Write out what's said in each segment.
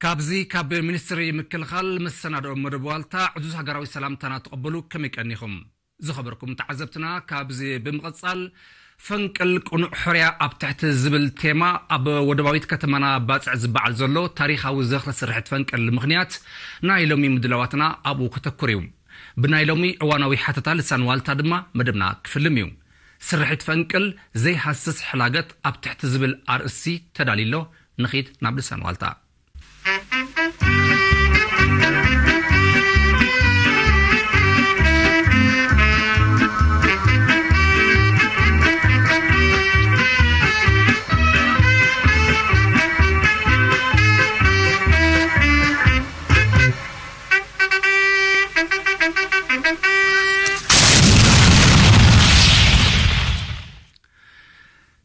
ካብዚ ካብ ሚኒስትሪ ምክልኻል መሰናድኦ መደብ ዋልታ ዕዙዝ ሃገራዊ ሰላምታና ተቐበሉ። ከመይ ቀኒኹም? ዝኸበርኩም ተዓዘብትና፣ ካብዚ ብምቕጻል ፈንቅል ቅኑዕ ሕርያ ኣብ ትሕቲ ዝብል ቴማ ኣብ ወደባዊት ከተማና ባጽዕ ዝበዓል ዘሎ ታሪኻዊ ዝኽሪ ስርሒት ፈንቅል ምኽንያት ናይ ሎሚ ምድላዋትና ኣብኡ ከተኩር እዩ። ብናይ ሎሚ እዋናዊ ሓተታ ልሳን ዋልታ ድማ መደብና ክፍልም እዩ። ስርሒት ፈንቅል ዘይሃስስ ሕላገት ኣብ ትሕቲ ዝብል ኣርእስቲ ተዳልዩ ኣሎ። ንኺድ ናብ ልሳን ዋልታ።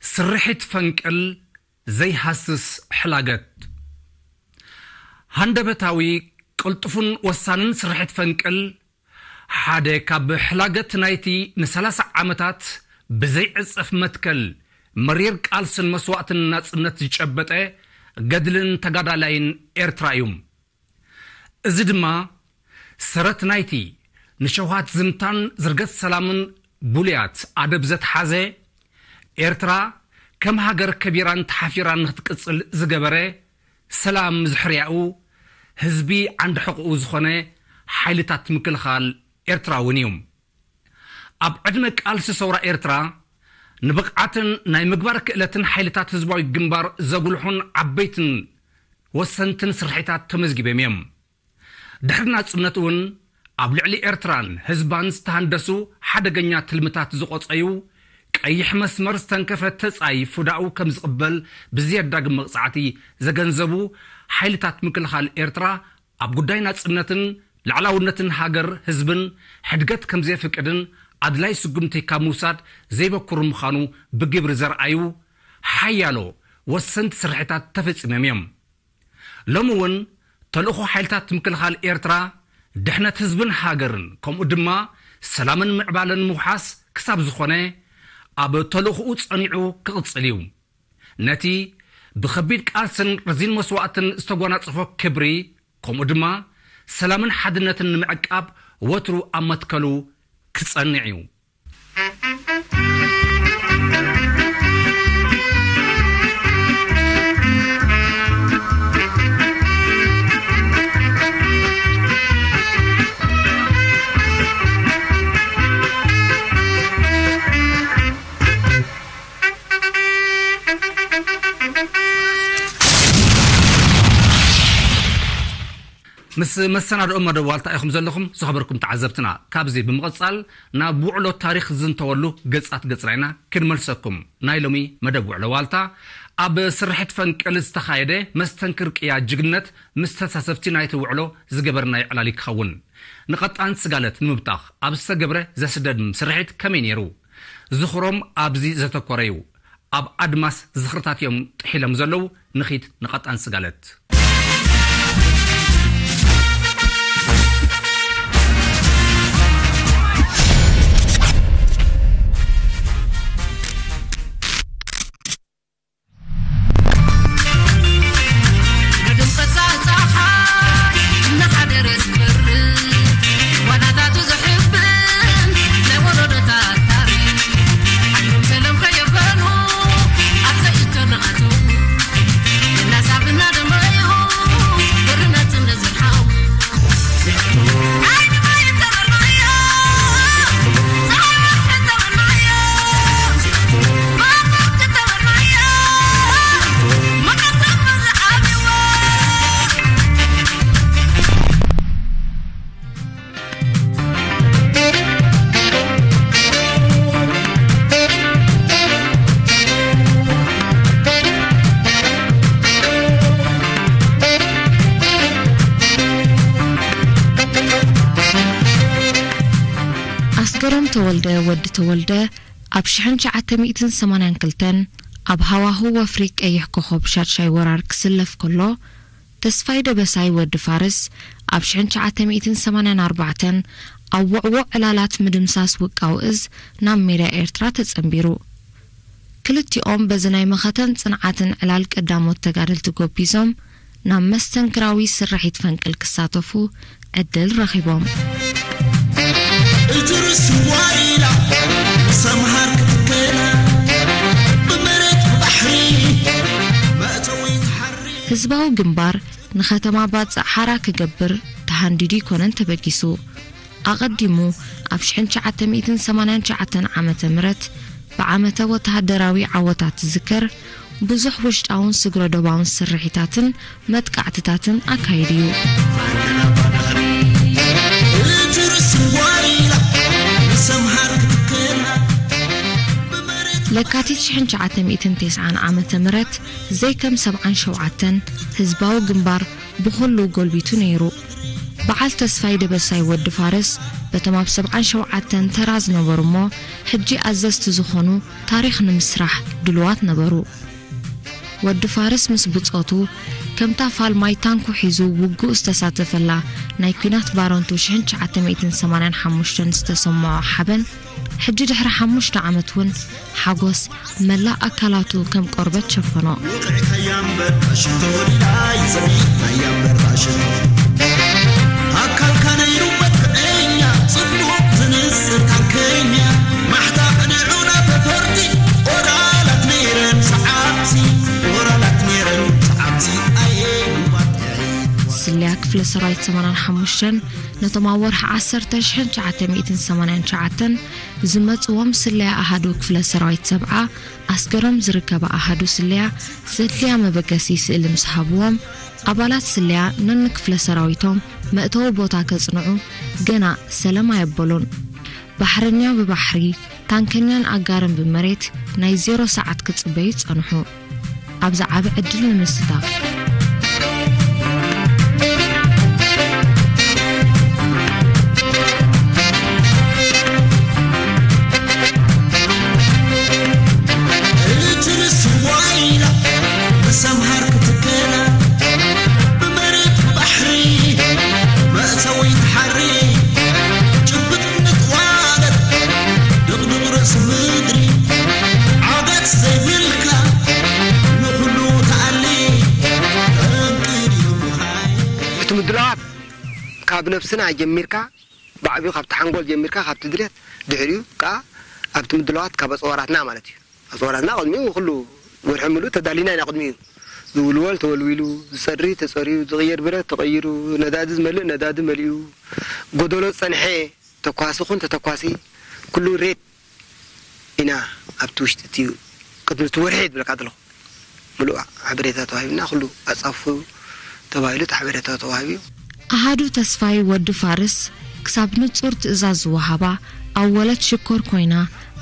ስርሒት ፈንቅል ዘይሃስስ ሕላገት። ሃንደበታዊ፣ ቅልጡፍን ወሳንን ስርሒት ፈንቅል ሓደ ካብ ሕላገት ናይቲ ንሰላሳ ዓመታት ብዘይዕጸፍ መትከል መሪር ቃልስን መስዋእትን ናጽነት ዝጨበጠ ገድልን ተጋዳላይን ኤርትራ እዩ። እዚ ድማ ሰረት ናይቲ ንሸውሃት ዝምታን ዝርገት ሰላምን ብሉያት ኣደብ ዘትሓዘ፣ ኤርትራ ከም ሃገር ከቢራን ተሓፊራን ንኽትቅጽል ዝገበረ፣ ሰላም ዝሕርያኡ ህዝቢ ዓንዲ ሕቕኡ ዝኾነ ሓይልታት ምክልኻል ኤርትራ እውን እዩ። ኣብ ዕድመ ቃልሲ ሰውራ ኤርትራ ንብቕዓትን ናይ ምግባር ክእለትን ሓይልታት ህዝባዊ ግንባር ዘጉልሑን ዓበይትን ወሰንትን ስርሒታት ተመዝጊቦም እዮም። ድሕሪ ናጽነት እውን ኣብ ልዕሊ ኤርትራን ህዝባን ዝተሃንደሱ ሓደገኛ ትልምታት ዝቖጸዩ፣ ቀይሕ መስመር ዝተንከፈ ተጻይ ፍዳኡ ከም ዝቕበል ብዘየዳግም መቕጻዕቲ ዘገንዘቡ ሓይልታት ምክልኻል ኤርትራ፣ ኣብ ጉዳይ ናጽነትን ልዕላውነትን ሃገር ህዝብን ሕድገት ከም ዘየፍቅድን ኣድላይ ስጉምቲ ካብ ምውሳድ ዘይበኩር ምዃኑ ብግብሪ ዘርኣዩ ሓያሎ ወሰንቲ ስርሒታት ተፈጺሞም እዮም። ሎሚ እውን ተልእኾ ሓይልታት ምክልኻል ኤርትራ ድሕነት ህዝብን ሃገርን፣ ከምኡ ድማ ሰላምን ምዕባለን ምውሓስ ክሳብ ዝኾነ፣ ኣብ ተልእኾኡ ጸኒዑ ክቕጽል እዩ። ነቲ ብኸቢድ ቃልስን ረዚን መስዋእትን ዝተጓናጸፎ ክብሪ፣ ከምኡ ድማ ሰላምን ሓድነትን ንምዕቃብ ወትሩ ኣብ መትከሉ ክጸንዕ እዩ። ምስ መሰናድኦ መደብ ዋልታ ኢኹም ዘለኹም፣ ዝኸበርኩም ተዓዘብትና። ካብዚ ብምቕጻል ናብ ውዕሎ ታሪኽ ዝዝንተወሉ ገጻት ገጽና ኢና ክንመልሰኩም። ናይ ሎሚ መደብ ውዕሎ ዋልታ ኣብ ስርሒት ፈንቅል ዝተኻየደ መስተንክር ቅያ ጅግነት ምስ ተሳተፍቲ ናይቲ ውዕሎ ዝገበርናዮ ዕላል ክኸውን። ንቐጣን ስጋለት ንምብታኽ ኣብ ዝተገብረ ዘስደምም ስርሒት ከመይ ነይሩ? ዝኽሮም ኣብዚ ዘተኮረ እዩ። ኣብ ኣድማስ ዝኽርታት እዮም ጥሒሎም ዘለዉ። ንኺድ ንቐጣን ስጋለት። ኣስገሮም ተወልደ፣ ወዲ ተወልደ፣ ኣብ ሽሕን ትሽዓተ ሚእትን ሰማንያን ክልተን ኣብ ሃዋሁ ወፍሪ ቀይሕ ኮኾብ ሻድሻይ ወራር ክስለፍ ከሎ፣ ተስፋይ ደበሳይ ወዲ ፋርስ ኣብ ሽሕን ትሽዓተ ሚእትን ሰማንያን ኣርባዕተን ኣብ ወዕዎ ዕላላት ምድምሳስ ውቃው እዝ ናብ ሜዳ ኤርትራ ተጸንቢሩ። ክልቲኦም በዚ ናይ መኸተን ጽንዓትን ዕላል ቀዳሞት ተጋደልቲ ጎቢዞም ናብ መስተንክራዊ ስርሒት ፈንቅል ክሳተፉ ዕድል ረኺቦም። እትርስ ዋይላ ሰምሃር ክትከላ ብመሬት ብባሕሪ መእተዊ ትሓሪ። ህዝባዊ ግንባር ንኸተማ ባጽዕ ሓራ ክገብር ተሃንዲዱ ይኮነን ተበጊሱ። ኣቐዲሙ ኣብ ሽሕን ትሽዓተ ሚእትን ሰማንያን ትሽዓተን ዓመተ ምህረት ብዓመተ ወተሃደራዊ ዓወታት ትዝከር ብዙሕ ውሽጣውን ስግረ ዶባውን ስርሒታትን መጥቃዕትታትን ኣካይዱ እዩ። ለካቲት ሽሕን ትሽዓተ ሚእትን ተስዓን ዓመተ ምህረት ዘይከም ሰብዓን ሸውዓተን ህዝባዊ ግንባር ብኹሉ ጎልቢቱ ነይሩ። በዓል ተስፋይ ደበሳይ ወዲ ፋርስ በቶም ኣብ ሰብዓን ሸውዓተን ተራ ዝነበሩ እሞ ሕጂ ኣዘዝቲ ዝኾኑ ታሪኽ ንምስራሕ ድልዋት ነበሩ። ወዲ ፋርስ ምስ ብጾቱ ከምታ ፋልማይ ታንኩ ሒዙ ውግኡ ዝተሳተፈላ ናይ ኲናት ባረንቱ ሽሕን ትሽዓተ ሚእትን ሰማንያን ሓሙሽተን ዝተሰምዖ ሓበን ሕጂ ድሕሪ ሓሙሽተ ዓመት እውን ሓጎስ መላእ ኣካላቱ ከም ቆርበት ሸፈኖ። ውቕዕካያ እምበር ሽቶ ዲላይ ዘቢጥካያ እምበር ሽቶ ኣካልካ ነይሩ መትከኛ ጽቡቕ ዝንጽር ታንከኛ ማሕታ ቅንዑና ተፈርቲ ኦራላት ነይረን ሰዓብቲ ኦራላት ነይረን ሰዓብቲ ኣየ ምባል ስለያ ክፍለ ሰራዊት ሰማንያን ሓሙሽተን ነቶም ኣብ ወርሒ ዓሰርተ ሽሕን ትሽዓተ ሚእትን ሰማንያን ትሽዓተን ዝመጽዎም ስለያ ኣሃዱ ክፍለ ሰራዊት ሰብዓ ኣስገሮም ዝርከባ ኣሃዱ ስለያ ዘድልያ መበገሲ ስእሊ ምስ ሃብዎም ኣባላት ስለያ ነንክፍለ ሰራዊቶም መእተዊ ቦታ ከጽንዑ ገና ሰለም ኣየበሉን። ባሕረኛ ብባሕሪ ታንከኛን ኣጋርን ብመሬት ናይ ዜሮ ሰዓት ክጽበዩ ጸንሑ። ኣብዚ ዓቢ ዕድል ንምስታፍ። እቲ ምድላዋት ካብ ነብስና ጀሚርካ ብዓቢኡ ካብቲ ሓንጎል ጀሚርካ ካብቲ ድሌት ድሕሪኡ ከዓ ኣብቲ ምድላዋት ካብ ኣፅዋራትና ማለት እዩ። ኣፅዋራትና ቅድሚኡ ኩሉ ወርሒ ምሉእ ተዳሊና ኢና። ቅድሚኡ ዝውልወል ተወልዊሉ፣ ዝፀሪ ተፀሪዩ፣ ዝቕየር ብረት ተቐይሩ፣ ነዳዲ ዝመልእ ነዳዲ መሊኡ፣ ጎደሎ ዝፀንሐ ተኳሲ ኹን ተተኳሲ ኩሉ ሬድ ኢና ኣብቲ ውሽጢ እቲ ቅድሚ እቲ ወርሒ ዝብለካ ዘለኹ ምሉእ ሓበሬታ ተዋሂብና ኩሉ ኣጻፉ ተባሂሉ እቲ ሓበሬታ ተዋሂቡ እዩ። ኣሃዱ ተስፋይ ወዲ ፋርስ ክሳብ ንጹር ትእዛዝ ዝወሃባ ኣወለት ሽኮር ኮይና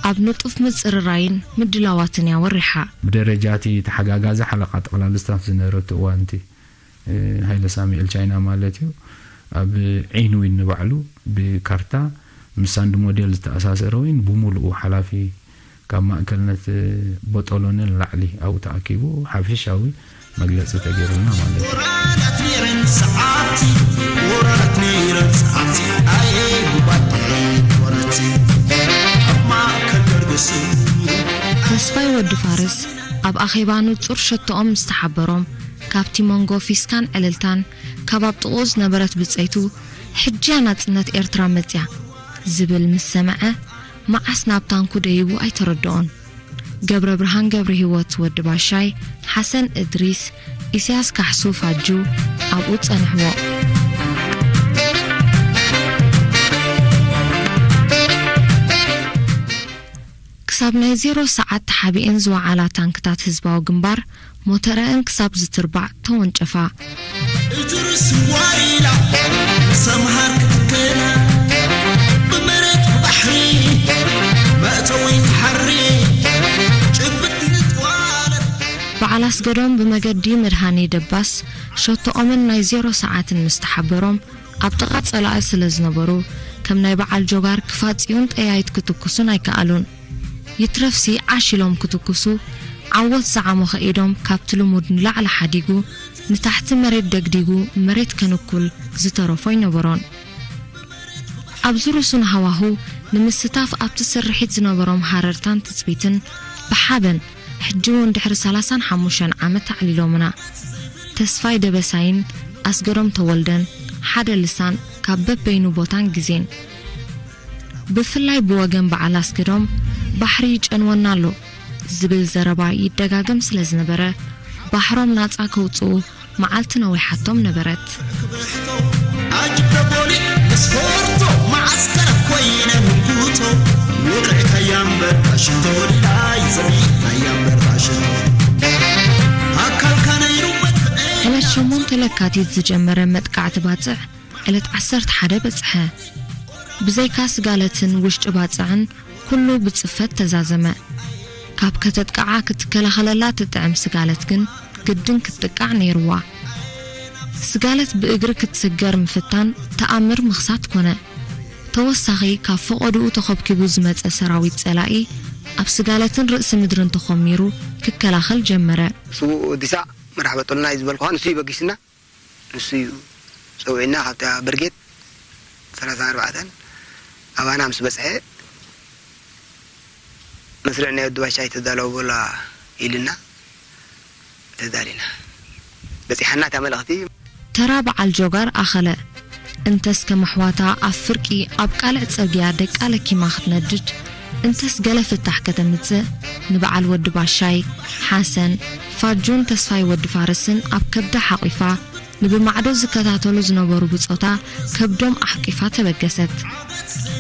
ኣብ ንጡፍ ምጽርራይን ምድላዋትን እያ ወሪሓ። ብደረጃ እቲ ተሓጋጋዚ ሓለቓ ጠቕላሊ ስታፍ ዝነበረቱ እዋን እቲ ሃይለ ሳሙኤል ቻይና ማለት እዩ። ኣብ ዒንዊን ንባዕሉ ብካርታ ምስ ሳንድ ሞዴል ዝተኣሳሰረ ወይን ብምሉኡ ሓላፊ ካብ ማእከልነት ቦጦሎኒ ንላዕሊ ኣብኡ ተኣኪቡ ሓፊሻዊ መግለጺ ተገይሩልና ማለት እዩ። ተስፋይ ወዲ ፋርስ ኣብ ኣኼባ ንጹር ሸቶኦም ምስ ተሓበሮም ካብቲ መንጎ ፊስካን ዕልልታን ካብ ኣብ ጥቕኡ ዝነበረት ብጸይቱ ሕጂያ ናጽነት ኤርትራ መጽያ ዝብል ምስ ሰምዐ መዓስ ናብ ታንኩ ደይቡ ኣይተረድኦን። ገብረ ብርሃን ገብረ ህይወት ወዲ ባሻይ፣ ሓሰን እድሪስ፣ ኢሳያስ ካሕሱ ፋጁ ኣብኡ ጸንሕዎ። ክሳብ ናይ ዜሮ ሰዓት ተሓቢኤን ዝወዓላ ታንክታት ህዝባዊ ግንባር ሞተረአን ክሳብ ዝትርባዕ ተወንጨፋ። እትርስ ዋይላ ሰምሃር ክትከላ ብመሬት ብባሕሪ መእተዊ ሓሪ ጭብጥ ንጥዋለት በዓል ኣስገዶም ብመገዲ መድሃኔ ደባስ ሸቶኦምን ናይ ዜሮ ሰዓትን ምስ ተሓበሮም ኣብ ጥቓ ጸላኢ ስለ ዝነበሩ ከም ናይ በዓል ጆጋር ክፋጽዩን ጠያይት ክትኩሱን ኣይከኣሉን። ይትረፍሲ ዓሽ ኢሎም ክትኩሱ ዓወት ዝዓሞኸ ኢዶም ካብቲ ልሙድ ንላዕሊ ሓዲጉ ንታሕቲ መሬት ደግዲጉ መሬት ከንኩል ዝተረፎ ኣይነበሮን። ኣብዚ ርሱን ሃዋሁ ንምስታፍ ኣብቲ ስርሒት ዝነበሮም ሃረርታን ትጽቢትን ብሓበን ሕጂ እውን ድሕሪ ሰላሳን ሓሙሽተን ዓመት ኣዕሊሎምና። ተስፋይ ደበሳይን ኣስገዶም ተወልደን ሓደ ልሳን ካብ በበይኑ ቦታን ግዜን። ብፍላይ ብወገን በዓል ኣስገዶም፣ "ባሕሪ ይጨንወና ኣሎ" ዝብል ዘረባ ይደጋገም ስለ ዝነበረ፣ ባሕሮም ናጻ ከውጽኡ መዓልቲ ነዊሓቶም ነበረት። ዕለት ሸሞንተ ለካቲት ዝጀመረ መጥቃዕቲ ባጽዕ ዕለት ዓሰርተ ሓደ በጽሐ። ብዘይካ ስጋለትን ውሽጢ ባጽዕን ኩሉ ብጽፈት ተዛዘመ። ካብ ከተጥቅዓ ክትከላኸለላ ትጥዕም ስጋለት ግን ግድን ክትጥቃዕ ነይርዋ። ስጋለት ብእግሪ ክትስገር ምፍታን ተኣምር ምኽሳት ኮነ። ተወሳኺ ካብ ፈቐድኡ ተኸብኪቡ ዝመጸ ሰራዊት ጸላኢ ኣብ ስጋለትን ርእሲ ምድርን ተኾሚሩ ክከላኸል ጀመረ። ስዉእ ወዲሳ መራሕ በጠሉና እዩ ዝበልኩኻ፣ ንሱ እዩ በጊስና። ንሱ እዩ ጸዊዕና ካብታ ብርጌድ ሰላሳ ኣርባዕተ ኣባና ምስ በጽሐ፣ "መስርዕ ናይ ወዲ ባሻይ ተዳለዉ በላ" ኢልና ተዳሊና። በጺሓና እታ መልእኽቲ። ተራ በዓል ጆጋር ኣኸለ። እንተስ ከም ኣሕዋታ ኣብ ፍርቂ ኣብ ቃልዕ ጽርግያ ደቃ ለኪማ ክትነድድ፣ እንተስ ገለ ፍታሕ ከተምጽእ፣ ንበዓል ወዲ ባሻይ፣ ሓሰን፣ ፋጁን ተስፋይ ወዲ ፋርስን ኣብ ከብዳ ሓቒፋ፣ ንብማዕዶ ዝከታተሉ ዝነበሩ ብጾታ ከብዶም ኣሕቂፋ ተበገሰት።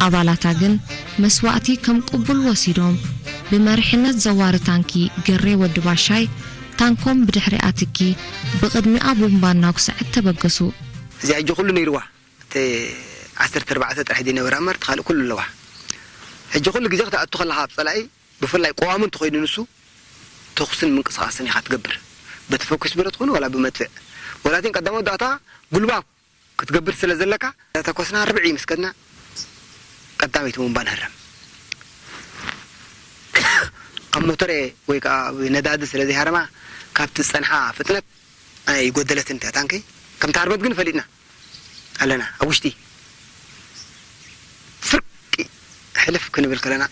ኣባላታ ግን መስዋእቲ ከም ቅቡል ወሲዶም፣ ብመሪሕነት ዘዋሪ ታንኪ ገሬ ወዲ ባሻይ፣ ታንኮም ብድሕሪኣ ትኪ፣ ብቕድሚኣ ቡምባ እናጉስዐት ተበገሱ። እዚኣ ሕጂ ኩሉ ነይርዋ። እቲ ዓሰርተ ኣርባዕተ ጥራሕ ድዩ ነበራ እምበር፣ እቲ ካልእ ኩሉ ኣለዋ። ሕጂ ኩሉ ግዜ ክትኣቱ ከለኻ ኣብ ጸላኢ፣ ብፍላይ ቀዋሚ እንተኾይኑ ንሱ፣ ተኹስን ምንቅስቓስን ኢኻ ትገብር። በቲ ፈኲስ ብረት ኾነ ዋላ ብመድፍዕ። ዋላ እቲን ቀዳማይ ወዳእታ ጉልባብ ክትገብር ስለ ዘለካ፣ ተኮስና ርብዒ ምስ ከድና፣ ቀዳመይቲ ቡምባ ንህረም። ኣብ ሞተር ወይ ከዓ ኣብ ነዳዲ ስለ ዘይሃረማ፣ ካብቲ ዝጸንሓ ፍጥነት ኣይጎደለትን እታ ታንኪ። ከም ትሃርመት ግን ፈሊጥና ኣለና። ኣብ ውሽጢ ፍርቂ ሕልፍ ክንብል ከለና፣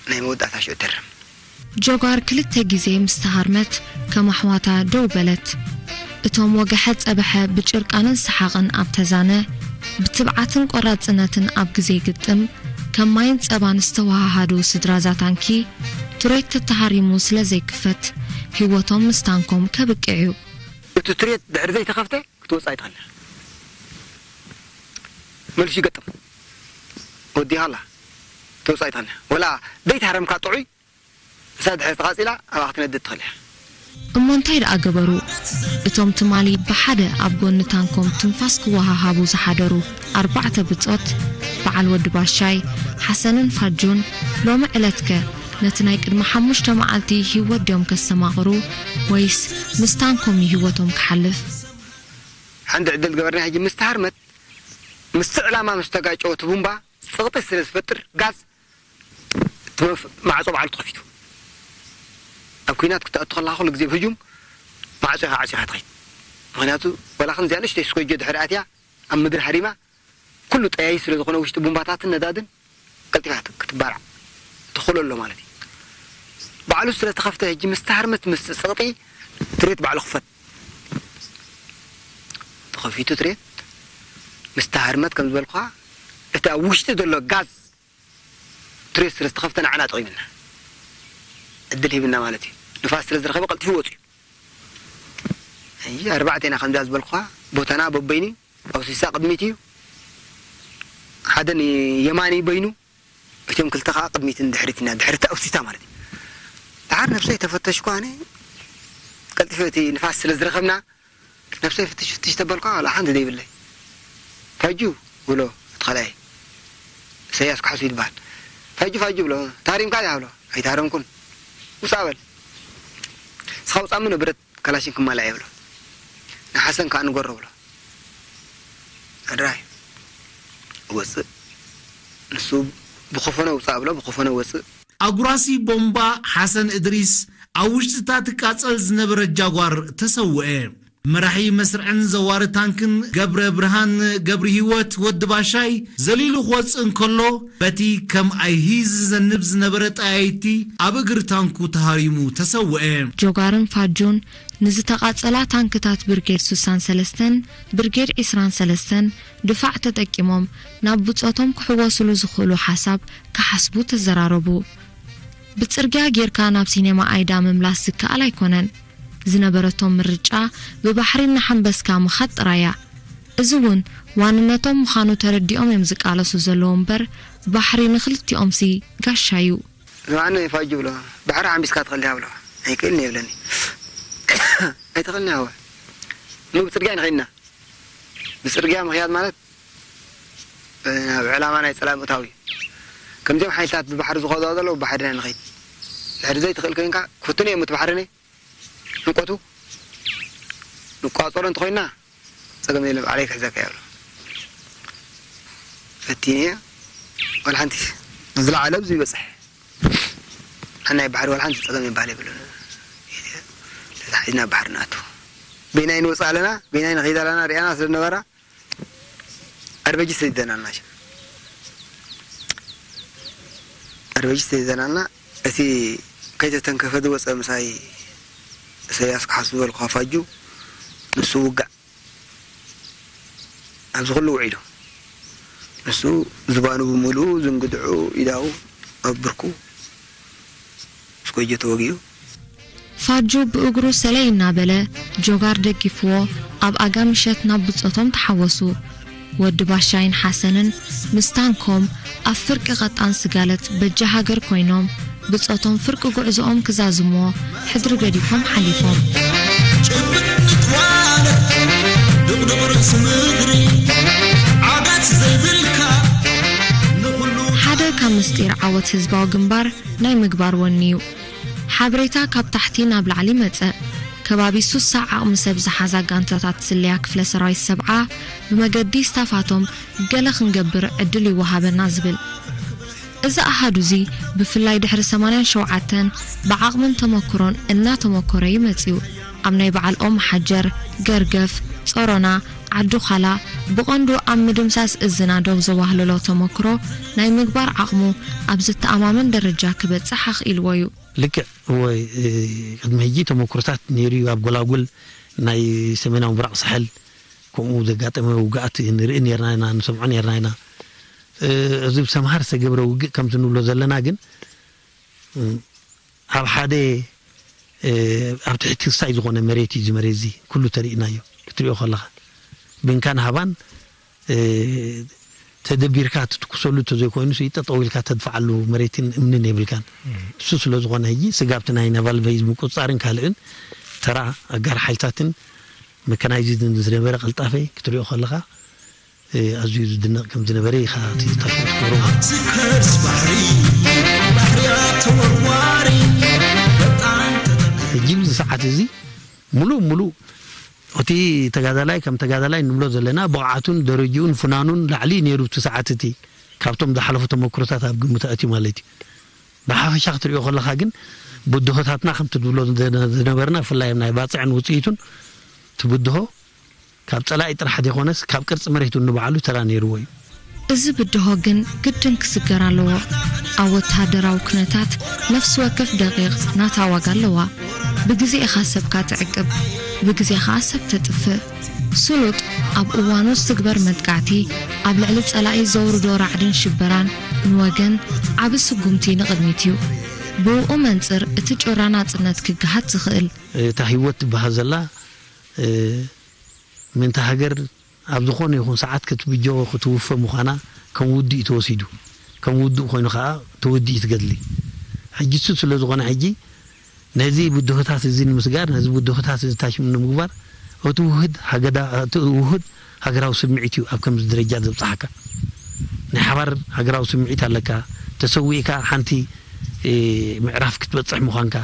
ናይ መወዳእታ ሽዑ ተርም። ጆጋር ክልተ ግዜ ምስ ተሃርመት፣ ከም ኣሕዋታ ደው በለት። እቶም ወገሐ ጸበሐ ብጭርቃንን ሰሓቕን ኣብ ተዛነ፣ ብትብዓትን ቆራጽነትን ኣብ ግዜ ግጥም፣ ከም ማይን ጸባን ዝተወሃሃዱ ስድራ ዛታንኪ፣ ትሬት ተተሃሪሙ ስለ ዘይክፈት፣ ህይወቶም ምስ ታንኮም ከብቅዕ እዩ። እቲ ትሬት ድሕሪ ዘይተኸፍተ ክትወጽእ ኣይትኽእልን። መልሱ ይገጥም። ወዲኻ ኣላ። ክትወጽእ ኣይትኽእልን። ወላ ደይተሃረምካ ጥዑይ፣ እሳ ድሕሪ ተቓጺላ፣ ኣብኣ ክትነድድ ትኽእል እያ። እሞ እንታይ ደኣ ገበሩ? እቶም ትማሊ ብሓደ ኣብ ጎኒ ታንኮም ትንፋስ ክወሃሃቡ ዝሓደሩ ኣርባዕተ ብጾት፣ በዓል ወዲ ባሻይ፣ ሓሰንን ፋጁን፣ ሎሚ ዕለትከ ነቲ ናይ ቅድሚ ሓሙሽተ መዓልቲ ህይወት ድዮም ከስተማቕሩ፣ ወይስ ምስ ታንኮም እዩ ህይወቶም ክሓልፍ? ሓንቲ ዕድል ገበርና ሕጂ ምስ ተሃርመት፣ ምስቲ ዕላማ ምስ ተጋጨወ እቲ ቡምባ ጽቕጢ ስለ ዝፈጥር ጋዝ እቲ መፍ-፣ ማዕጾ ባዕሉ ተኸፊቱ። ኣብ ኲናት ክትኣቱ ከለኻ ኩሉ ግዜ ብህጁም ማዕጾ ኢኻ ዓጺኻ ትኸይድ። ምኽንያቱ ዋላ ክንዚኣ ንእሽተይ ስኮጆ ድሕሪ ኣትያ ኣብ ምድሪ ሃሪማ ኩሉ ጠያይ ስለ ዝኾነ ውሽጢ ቡምባታትን ነዳድን ቀልጢፋ ክትባላዕ ትኽእሎ ኣሎ ማለት እዩ። ባዕሉ ስለ ተኸፍተ ሕጂ ምስ ተሃርመት ምስ ጽቕጢ ትሬት ባዕሉ ክፈት። ተኸፊቱ ትሬት ምስ ተሃርመት ከም ዝበልኩኻ እቲ ኣብ ውሽጢ ዘሎ ጋዝ ትሬት ስለ ዝተኸፍተ ንዓና ጠቒምና። ዕድል ሂብና ማለት እዩ። ንፋስ ስለ ዝረኸበ ቀልጢፉ ወጺኡ። ሕጂ ኣርባዕተ ኢና ከምዛ ዝበልኩኻ ቦታና በበይኑ ኣውሲሳ ቅድሚት እዩ። ሓደ ንየማኒ በይኑ፣ እቶም ክልተ ከዓ ቅድሚትን ድሕሪት ኢና፣ ድሕሪት ኣውሲታ ማለት እዩ። ደሓር ነብሰይ ተፈተሽኩ ኣነ፣ ቀልጢፈ እቲ ንፋስ ስለ ዝረኸብና፣ ነብሰይ ፍትሽ ፍትሽ ተበልኳ፣ ዋላ ሓንቲ ዘይብለይ። ፋጁ ብሎ፣ እቲ ካልኣይ፣ ኢሳያስ ካሕሱ ይበሃል። ፋጁ፣ ፋጁ ብሎ፣ ታሪምካ ዲኻ ብሎ፣ ኣይታረምኩን። ውፃእ በል። ንስኻ ውፃእ ምኖ ብረት ካላሽን ክማላእ እየ ብሎ። ንሓሰን ከዓ ንገሮ ብሎ። ኣድራይ፣ ወፅእ። ንሱ ብኸፈኖ ውፃእ ብሎ፣ ብኸፈኖ ወፅእ። ኣጉራሲ ቦምባ ሓሰን እድሪስ ኣብ ውሽጢ እታ ትቃጸል ዝነበረት ጃጓር ተሰውአ። መራሒ መስርዕን ዘዋሪ ታንክን ገብረ ብርሃን ገብረ ህይወት ወዲ ባሻይ ዘሊሉ ክወጽእ እንከሎ፣ በቲ ከም ኣይሂ ዝዘንብ ዝነበረ ጠያይቲ ኣብ እግሪ ታንኩ ተሃሪሙ ተሰውአ። ጆጋርን ፋጁን ንዝተቓጸላ ታንክታት ብርጌድ ስሳን ሰለስተን ብርጌድ ዕስራን ሰለስተን ድፋዕ ተጠቂሞም ናብ ብጾቶም ክሕወሱሉ ዝኽእሉ ሓሳብ ክሓስቡ ተዘራረቡ። ብጽርግያ ጌርካ ናብ ሲኔማ ኣይዳ ምምላስ ዝከኣል ኣይኮነን። ዝነበረቶም ምርጫ ብባሕሪ እናሓንበስካ ምኻድ ጥራይ እያ። እዚ እውን ዋንነቶም ምዃኑ ተረዲኦም እዮም ዝቃለሱ ዘለዉ እምበር፣ ባሕሪ ንኽልቲኦምሲ ጋሻ እዩ። ንባዕና ይፋጁ ብሎ፣ ባሕሪ ሓንቢስካ ትኸልያ ብሎ፣ ኣይክእልን የብለኒ። ኣይትኽእልን ያወ። ኑ ብጽርግያ ንኸይድና። ብጽርግያ ምኽያድ ማለት፣ ናብ ዕላማ ናይ ጸላኢ ምእታው እዩ። ከምዚኦም ሓይልታት ብባሕሪ ዝኸዱ ዘለዉ ብባሕሪ ኢና ንኸይድ። ድሕሪ ዘይትኽእል ኮይንካ፣ ክፍትኖ እዮም እቲ ባሕሪ ነ-፣ ንቆቱ ንቋጸሮ እንተኾይንና፣ ጸገም የለን፣ ባዕለይ ክሕዘካ እየ ብሎ። ፈቲነ እየ፣ ዋላ ሓንቲ ንዝለዓለ ኣብዚ ይበጽሕ። ኣናይ ባሕሪ ዋላ ሓንቲ ጸገም ይበሃል የብሉን። ተታሒዝና ባሕሪ ንኣቱ። በይናይ ንወጽእ ኣለና፣ በይናይ ንኸይድ ኣለና፣ ሪኣና ስለ ነበራ፣ ኣርበጂ ሰዲደናልና። ኣርበጂ ሰዲደናልና፣ እቲ ከይተተንከፈ ዝወጸ ምሳይ ኢሰያስ ክሓሱ ዝበልኩ ፋጁ፣ ንሱ ውጋእ። ኣብዚ ኩሉ ውዒሉ። ንሱ ዝባኑ ብምሉኡ፣ ዝንግድዑ፣ ኢዳው ኣብ ብርኩ፣ ስኮጆ ተወጊኡ። ፋጁ ብእግሩ ሰለይ እናበለ ጆጋር ደጊፍዎ ኣብ ኣጋ ምሸት ናብ ብጾቶም ተሓወሱ። ወዲ ባሻይን ሓሰንን ምስ ታንኮም ኣብ ፍርቂ ቀጣን ስጋለት በጃ ሃገር ኮይኖም ብጾቶም ፍርቂ ጉዕዞኦም ክዛዝምዎ ሕድሪ ገዲፎም ሓሊፎም። ጭብጥ ንትዋለ ድቕድቕ ርእሲ ምድሪ ዓጋት ዘይብልካ ንኹሉ ሓደ ካብ ምስጢር ዓወት ህዝባዊ ግንባር ናይ ምግባር ወኒ እዩ። ሓበሬታ ካብ ታሕቲ ናብ ላዕሊ መጸ። ከባቢ ሱሳ ዓቕሚ ሰብ ዝሓዛ ጋንታታት ስለያ ክፍለ ሰራዊት ሰብዓ ብመገዲ ስታፋቶም ገለ ክንገብር ዕድል ይወሃበና ዝብል። እዚ ኣሃዱ እዚ ብፍላይ ድሕሪ ሰማንያን ሸውዓተን ብዓቕምን ተመክሮን እናተመኮረ እዩ መጺኡ። ኣብ ናይ በዓል ኦም ሓጀር፣ ገርገፍ፣ ጾሮና፣ ዓዲ ዃላ፣ ብቐንዱ ኣብ ምድምሳስ እዝና ደው ዘዋህለሎ ተመክሮ ናይ ምግባር ዓቕሙ ኣብ ዝተኣማመን ደረጃ ክበጽሕ ኣኽኢልዎ እዩ። ልክዕ እወ፣ እ፣ ቅድሚ ሕጂ ተመክሮታት ነይሩ እዩ። ኣብ ጎላጉል ናይ ሰሜናዊ ምብራቕ ሳሕል ከምኡ ዘጋጠመ ውግኣት ንርኢ ነርና ኢና፣ ንሰምዖ ነርና ኢና። እ፣ እዚ ብሰምሃር ዝተገብረ ውግእ ከምቲ ንብሎ ዘለና ግን፣ እ፣ ኣብ ሓደ፣ እ፣ ኣብ ትሕቲ ክሳይ ዝኾነ መሬት እዩ፣ እዚ መሬት እዚ ኩሉ ተርእናዮ ክትሪኦ ከለኻ። ብንካን ሃባን፣ እ፣ ተደቢርካ ትትኩሰሉ እንተዘይኮይኑ፣ ሲ ጠጠው ኢልካ ተድፍዓሉ መሬትን እምንን የብልካን። እሱ ስለ ዝኾነ፣ ሕጂ ስጋብቲ ናይ ናቫል ቤዝ ምቁጽጻርን ካልእን ተራ ኣጋር ሓይልታትን መካናይዝድን ዝነበረ ቅልጣፈ ክትሪኦ ከለኻ፣ እ፣ ኣዝዩ ዝድነቕ ከም ዝነበረ ኢኻ እቲ ታሪኽ ትገብሮ። ኣብዚ ከርስ ባሕሪ፣ ባሕርያ ተወርዋሪ፣ በጣም ተጠንቀቕ። ሕጂ ኣብዚ ሰዓት እዚ፣ ምሉእ ምሉእ እቲ ተጋዳላይ ከም ተጋዳላይ ንብሎ ዘለና፣ ብቕዓቱን ደረጅኡን ፍናኑን ላዕሊ ነይሩ፣ እቲ ሰዓት እቲ ካብቶም ዝሓለፉ ተመክሮታት ኣብ ግምት ኣእትዩ ማለት እዩ። ብሓፈሻ ክትሪኦ ከለኻ ግን፣ ብድሆታትና ከምቲ ትብሎ ዝነ-፣ ዝነበርና፣ ብፍላይ ኣብ ናይ ባጽዕን ውጽኢቱን፣ እቲ ብድሆ ካብ ጸላኢ ጥራሕ ዘይኮነስ፣ ካብ ቅርጺ መሬት እውን ንባዕሉ ተራ ነይርዎ እዩ። እዚ ብድሆ ግን ግድን ክስገር ኣለዎ። ኣብ ወተሃደራዊ ኩነታት፣ ነፍሲ ወከፍ ደቂቕ ናታ ዋጋ ኣለዋ። ብግዜ ኢኻ ሰብካ ትዕቅብ፣ ብግዜ ኸኣ ሰብ ተጥፍእ። ስሉጥ ኣብ እዋኑ ዝትግበር መጥቃዕቲ፣ ኣብ ልዕሊ ጸላኢ ዘውርዶ ራዕድን ሽበራን ንወገን ዓቢ ስጉምቲ ንቕድሚት እዩ። ብእኡ መንጽር እቲ ጩራ ናጽነት ክገሃድ ዝኽእል። እታ ህይወት ትበሃል ዘላ፣ እ፣ ምእንቲ ሃገር ኣብ ዝኾነ ይኹን ሰዓት ክትብጆ፣ ክትውፈ ምዃና ከም ውዱእ እዩ ተወሲዱ። ከም ውዱእ ኮይኑ ኸኣ ተወዲኡ እዩ ትገድሊ። ሕጂ እሱ ስለ ዝኾነ፣ ሕጂ ነዚ ብድሆታት እዚ ንምስጋር፣ ነዚ ብድሆታት እዚ ታሽሙ ንምግባር፣ እቲ ውሁድ ሃገዳ-፣ እቲ ውሁድ ሃገራዊ ስምዒት እዩ ኣብ ከምዚ ደረጃ ዘብጽሓካ። ናይ ሓባር ሃገራዊ ስምዒት ኣለካ። ተሰዊእካ ሓንቲ፣ እ፣ ምዕራፍ ክትበጽሕ ምዃንካ፣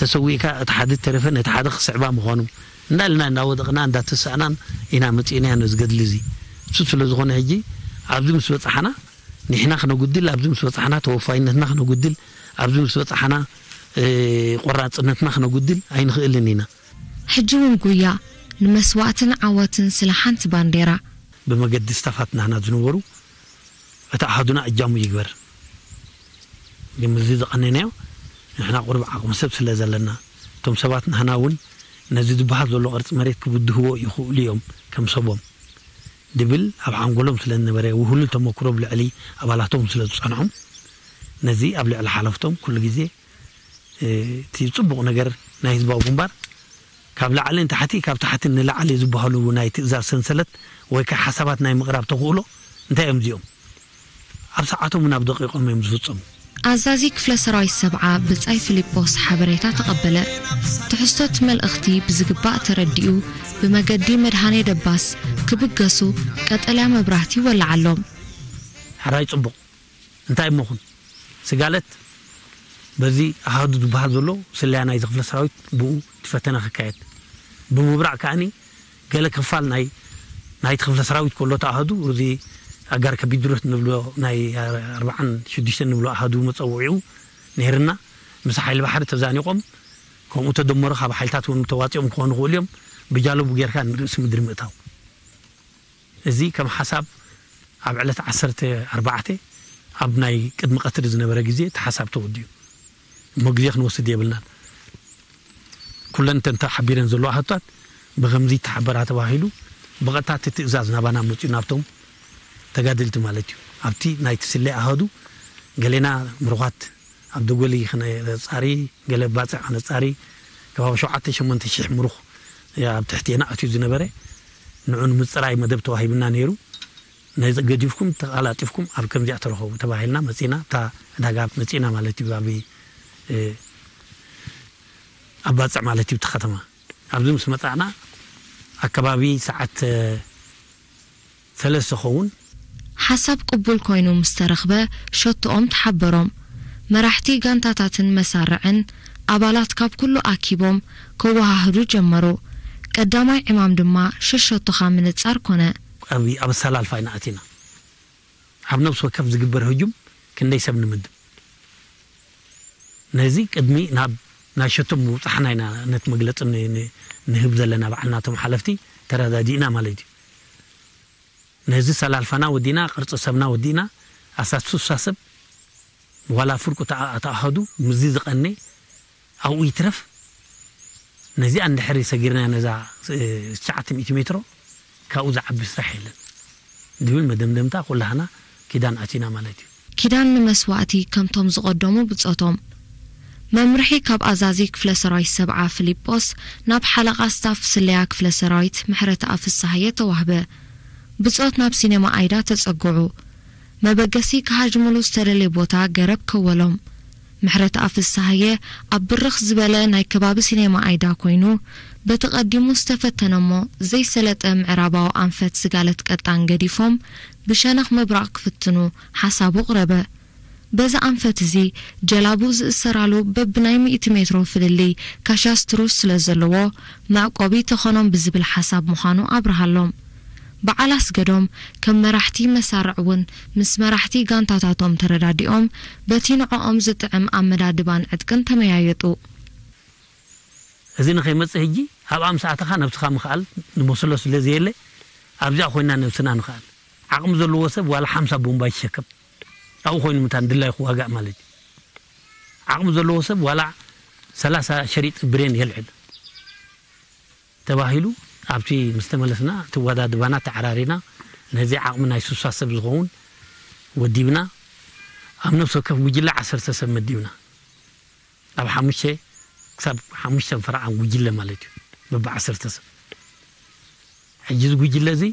ተሰዊእካ እቲ ሓደ ተረፈ ነቲ ሓደ ክስዕባ ምዃኑ፣ እንዳልና እንዳወደቕና እንዳተሳእናን ኢና መጺእናዮ ነዚ ገድሊ እዚ። እሱ ስለ ዝኾነ፣ ሕጂ ኣብዚ ምስ በጻሕና፣ ንሕና ክነጉድል፣ ኣብዚ ምስ በጻሕና ተወፋይነትና ክነጉድል፣ ኣብዚ ምስ በጻሕና፣ እ፣ ቆራጽነትና ክነጉድል ኣይንኽእልን ኢና። ሕጂ እውን ጉያ ንመስዋእትን ዓወትን ስለ ሓንቲ ባንዴራ። ብመገዲ ስታፋት ናህና ዝነበሩ፣ እቲ ኣሃዱና እጃሙ ይግበር። ግን ምስዚ ዝቐነናዮ፣ ንሕና ቁሩብ ዓቕሚ ሰብ ስለ ዘለና፣ እቶም ሰባት ናህና እውን ነዚ ዝበሃል ዘሎ ቅርፂ መሬት ክብድህዎ ይኽእሉ እዮም ከም ሰቦም ድብል ኣብ ሓንጎሎም ስለ ዝነበረ፣ ውህሉል ተመክሮ ኣብ ልዕሊ ኣባላቶም ስለ ዝፀንዖም፣ ነዚ ኣብ ልዕሊ ሓለፍቶም ኩሉ ግዜ እቲ ጽቡቕ ነገር ናይ ህዝባዊ ግንባር ካብ ላዕሊ ንታሕቲ፣ ካብ ታሕቲ ንላዕሊ ዝበሃሉ ናይ ትእዛዝ ሰንሰለት ወይ ከዓ ሓሳባት ናይ ምቕራብ ተኽእሎ እንታይ እዮም እዚኦም? ኣብ ሰዓቶም ናብ ደቂቖም እዮም ዝፍጸሙ። ኣዛዚ ክፍለ ሰራዊት ሰብዓ ብጻይ ፊሊጶስ ሓበሬታ ተቐበለ። ትሕዝቶ እቲ መልእኽቲ ብዝግባእ ተረዲኡ፣ ብመገዲ መድሃኔ ደባስ ክብገሱ ቀጠልያ መብራህቲ ይወለዓሎም። ሕራይ ጽቡቕ። እንታይ እሞ ኹን ስጋለት በዚ ኣሃዱ ዝበሃል ዘሎ ስለያ ናይዚ ክፍለ ሰራዊት ብኡ ትፈተነ ክካየድ ብምብራዕ ከኣኒ ገለ ክፋል ናይ ናይቲ ክፍለ ሰራዊት ከሎ ተኣሃዱ እዚ ኣጋር ከቢድሮት ንብሎ ናይ ኣርባዓን ሽዱሽተን ንብሎ ኣሃዱ መፀውዒኡ ነይርና ምስ ሓይሊ ባሕሪ ተዛኒቖም ከምኡ ተደመሩ ካብ ሓይልታት እውን ተዋፂኦም ክኾኑ ይኽእሉ እዮም ብጃለቡ ጌርካ ንርእሲ ምድሪ ምእታው እዚ ከም ሓሳብ ኣብ ዕለት ዓሰርተ ኣርባዕተ ኣብ ናይ ቅድሚ ቀትሪ ዝነበረ ግዜ እቲ ሓሳብ ተወዲኡ እሞ ግዜ ክንወስድ የብልናን። ኩለን እተን ተሓቢረን ዘለዋ ሕቶታት ብኸምዚ ይተሓበራ ተባሂሉ ብቐጥታ እቲ ትእዛዝ ናባና መፂኡ ናብቶም ተጋደልቲ ማለት እዩ። ኣብቲ ናይቲ ስለ ኣሃዱ ገሌና ምሩኻት ኣብ ደጎሊ ክነፃሪ ገለ ባፅዕ ክነፃሪ ከባቢ ሸውዓተ ሸሞንተ ሽሕ ምሩኽ ኣብ ትሕቴና ኣትዩ ዝነበረ ንዑ ንምፅራይ መደብ ተዋሂብና ነይሩ። ነዚ ገዲፍኩም ተቓላጢፍኩም ኣብ ከምዚኣ ተረኸቡ ተባሂልና መፂና እታ ዕዳጋ መፂና ማለት እዩ ኣብ ኣብ ባፅዕ ማለት እዩ እቲ ከተማ ኣብዚ ምስ መፃእና ኣከባቢ ሰዓት ሰለስተ ኸውን ሓሳብ ቅቡል ኮይኑ ምስ ተረኽበ ሸቶኦም ተሓበሮም። መራሕቲ ጋንታታትን መሳርዕን ኣባላት ካብ ኩሉ ኣኪቦም ከወሃህዱ ጀመሩ። ቀዳማይ ዕማም ድማ ሸሸቶኻ ምንጻር ኮነ። ኣብ ኣብ ኣሰላልፋ ኢና ኣቲና። ኣብ ነብሲ ወከፍ ዝግበር ህጁም ክንደይ ሰብ ንምድብ። ነዚ ቅድሚ ናብ ናይ ሸቶ ምውጻሕና ኢና ነት መግለጺ ን- ን- ንህብ ዘለና ባዕልናቶም ሓለፍቲ ተረዳዲእና ማለት እዩ። ነዚ ሰላልፋና ወዲና ቅርጺ ሰብና ወዲና ኣሳትሱሳ ሰብ ዋላ ፍርቁ ተኣ- ተኣሃዱ ምዚ ዝቐነ ኣብኡ ይትረፍ ነዚኣ እንድሕሪ ሰጊርና ነዛ እ፣ ትሽዓተ ሚእቲ ሜትሮ ካብኡ ዝዓቢ ስራሕ የለን ዝብል መደምደምታ ኩላህና ኪዳን ኣቲና ማለት እዩ። ኪዳን ንመስዋእቲ ከምቶም ዝቐደሙ ብጾቶም። መምርሒ ካብ ኣዛዚ ክፍለ ሰራዊት ሰብዓ ፊሊጶስ ናብ ሓለቓ ስታፍ ስለያ ክፍለ ሰራዊት ምሕረተኣብ ፍስሃየ ተዋህበ። ብጾት ናብ ሲኔማ ኣይዳ ተጸግዑ። መበገሲ ክሃጅሙሉ ዝተደልየ ቦታ ገረብ ከወሎም። ምሕረተኣብ ፍስሃየ ኣብ ብርኽ ዝበለ ናይ ከባቢ ሲኔማ ኣይዳ ኮይኑ፣ በቲ ቀዲሙ ዝተፈተነ እሞ ዘይሰለጠ ምዕራባዊ ኣንፈት ስጋለት ቀጣን ገዲፎም ብሸነኽ ምብራቕ ክፍትኑ ሓሳቡ ኣቕረበ። በዚ ኣንፈት እዚ ጀላቡ ዝእሰራሉ በብናይ ሚእቲ ሜትሮ ፍልልይ ካሻስትሩስ ስለ ዘለዎ መዕቆቢ ተኾኖም ብዝብል ሓሳብ ምዃኑ ኣብርሃሎም። በዓል ኣስገዶም ከም መራሕቲ መሳርዕ እውን ምስ መራሕቲ ጋንታታቶም ተረዳዲኦም በቲ ንዕኦም ዝጥዕም ኣመዳድባን ዕጥቅን ተመያየጡ። እዚ ንኸይመጽእ ሕጂ ኣብኣ ምስ ኣተኻ ነብስኻ ምኽኣል ንመስሎ ስለ ዘየለ ኣብዚኣ ኮይና ነብስና ንኽኣል። ዓቕሚ ዘለዎ ሰብ ዋላ ሓምሳ ቦምባ ይሸከም ኣብኡ ኮይኑ ምታን ድላይ ክዋጋእ ማለት እዩ። ዓቕሚ ዘለዎ ሰብ ዋላ ሰላሳ ሸሪጥ ብሬን የልዕል ተባሂሉ ኣብቲ ምስ ተመለስና እቲ ኣወዳድባና ተዓራሪና ነዚ ዓቕሚ ናይ ስሳ ሰብ ዝኸውን ወዲብና ኣብ ነፍሲ ወከፍ ጉጅለ ዓሰርተ ሰብ መዲብና ኣብ ሓሙሽተ ክሳብ ሓሙሽተ ፈረቓን ጉጅለ ማለት እዩ በብዓሰርተ ሰብ ሕጂ እዚ ጉጅለ እዚ